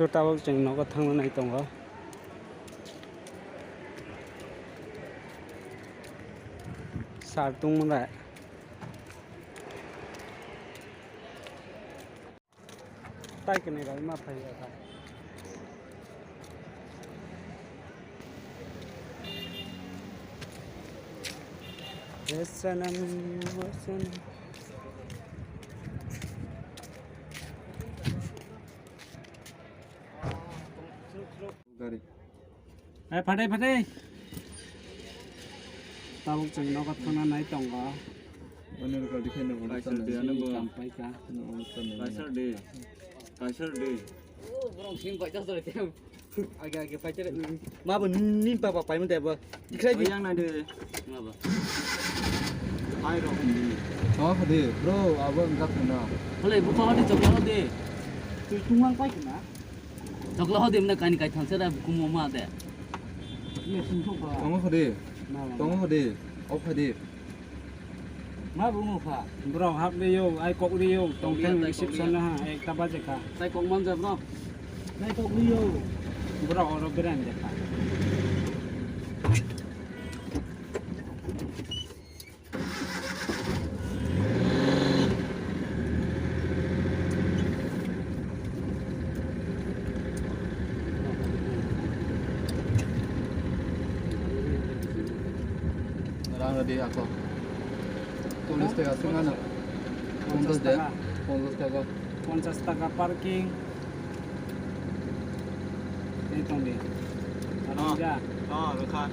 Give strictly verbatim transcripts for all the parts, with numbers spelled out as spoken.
So tabuk chwng nogo thangna nai tongo. Sar tongmani. Tai kwnwi bai ma phai ya kha. Esanam, esanam. Gari. Hai, phatai, phatai. Tabuk chwng nogo thangna nai tongo. Kaisar de, ano bo. Kam paikha. Kaisar de. Kaisar de. O, borok sing paikha sore tem. Age, age, paikha. Ma bo ni papa pai mate bo. Ikhrai di. Yang nai de. Ma bo. Hai rok ni. Oh, de, bro, abo engkak na. Hole, buka hadi chokla hadi. Tui tungwang paikha na. Chokla hodi mne kani kai thanse da kumo ma de. Tongo hodi. Tongo hodi. Au hodi. Ma bungo kha. Bro hap de yo, ai kok de yo. Tong thang receive sana ha, ekta baje kha. Tai kok man ja bro. Tai kok de yo. Bro oro beran de kha. Rang rwdi ako. Chollish taka swng ano. Ponchash de. Ponchash taka. Ponchash taka parking. Tei tongdi. Ah, ah, rwkha.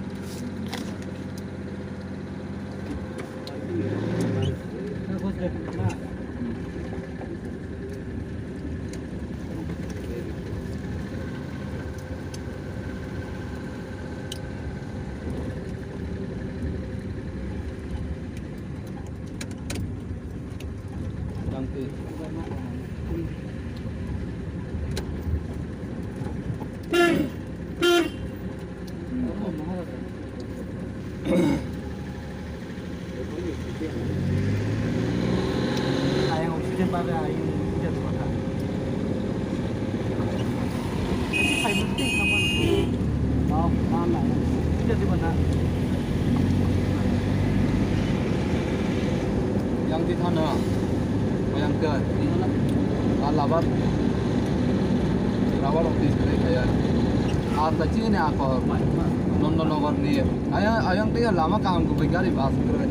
Ayang oxygen pada ayang tidak terpaksa. Jadi fiber itu kapan? Mau mana? Tidak di mana? Yang di sana, yang ke, ah, labar, labar office kaya. Ah, tadi ini aku, Nondonagar ni. Ayang, ayang tei lama kaham kwbwi gari bus kwrwi.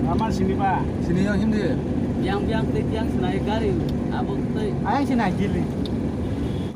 Lama sini ba? Sini yang hindi. Yang, yang tei yang sinai gari abo tei. Ayang sinai gili.